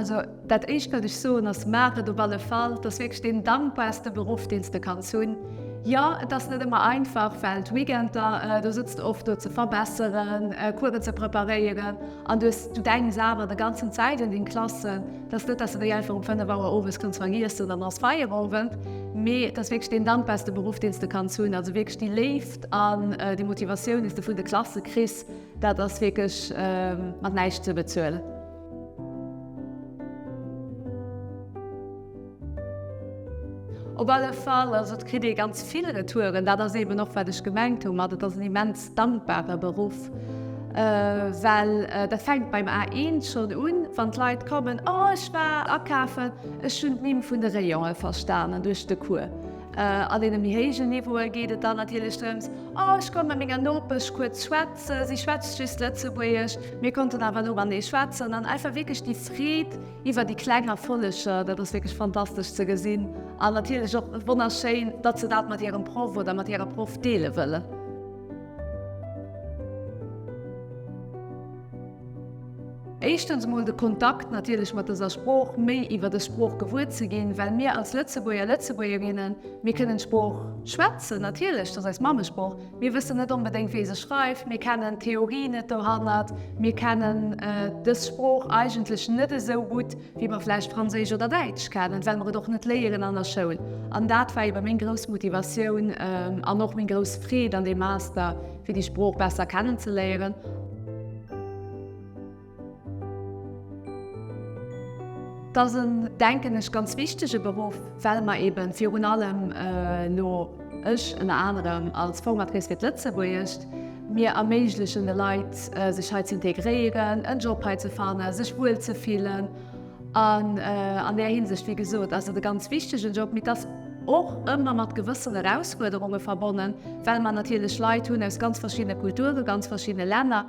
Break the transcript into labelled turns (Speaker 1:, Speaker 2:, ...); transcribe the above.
Speaker 1: Also dat éischt wat ech soen ass, maach et op alle Fall. Et ass wierklech deen dankbarste Beruff deen s de kanns hunn. Jo, et ass net ëmmer einfach, well d'Weekender, do sëtz de oft do ze verbesseren, Coursen ze preparéieren an du hues, du denks awer de ganzen Zäit un deng Klassen. Et ass net, dass de déi einfach um 5 Auer owes kanns vergiessen an dann ass Feierowend. Mee et ass wierklech deen dankbarste Beruff deen s de kanns hunn. Also wierklech déi Léift an déi Motivatioun déi s de vun de Klasse kriss, dat ass wierklech mat näischt ze bezuelen. Op alle Fall, also et kritt ee ganz vill Retouren. Dat ass eeben och, wat ech gemengt hu mat, et ass en immens dankbare Beruff, well dat fänkt beim A1 schonn un, wann d'Leit kommen, Oh, ech war akafen, ech hunn d'Nimm vun de Rayon'e verstanen duerch de Cours. An deene méi héijen Niveaue geet et dann natierlech drëms, Oh, ech konnt mat menger Nopesch kuerz schwätzen, si schwätzt just Lëtzebuergesch, mir konnten awer elo matenee schwätzen. An einfach wierklech déi Freed iwwer déi kleng Erfolleger, dat ass wierklech fantastesch ze gesinn. An natierlech och wonnerschéin, datt se dat mat hirem Proff oder mat hirer Proff deele wëllen. Éischtens emol de Kontakt natierlech mat dëser Sprooch, méi iwwer dës Sprooch gewuer ze ginn, well mir als Lëtzebuerger, Lëtzebuergerinnen, mir kënnen d'Sprooch schwätzen natierlech, dat ass eis Mammesprooch, mir wëssen net onbedéngt wéi se schreift, mir kennen d'Theorie net dohannert, mir kennen dës Sprooch eigentlech net esou gutt, wéi mer vläicht Franséisch oder Däitsch kennen, well mer et och net léieren an der Schoul. An dat war ebe meng grouss Motivatioun an och meng grouss Freed an deem Master, fir déi Sprooch besser kennenzeléieren. Et ass en, denken ech, ganz wichtege Beruff, well mer eeben virun allem elo, ech ënner anerem als Formatrice fir d'Lëtzebuergescht, mir erméiglechen de Leit, sech hei ze integréieren, en Job hei ze fannen, sech wuel ze fillen. An an där Hinsicht, wéi gesot, ass et e ganz wichtegen Job, mee et ass och ëmmer mat gewëssen Erausfuerderunge verbonnen, well mer natierlech Leit hunn aus ganz verschiddene Kulturen, ganz verschiddene Länner.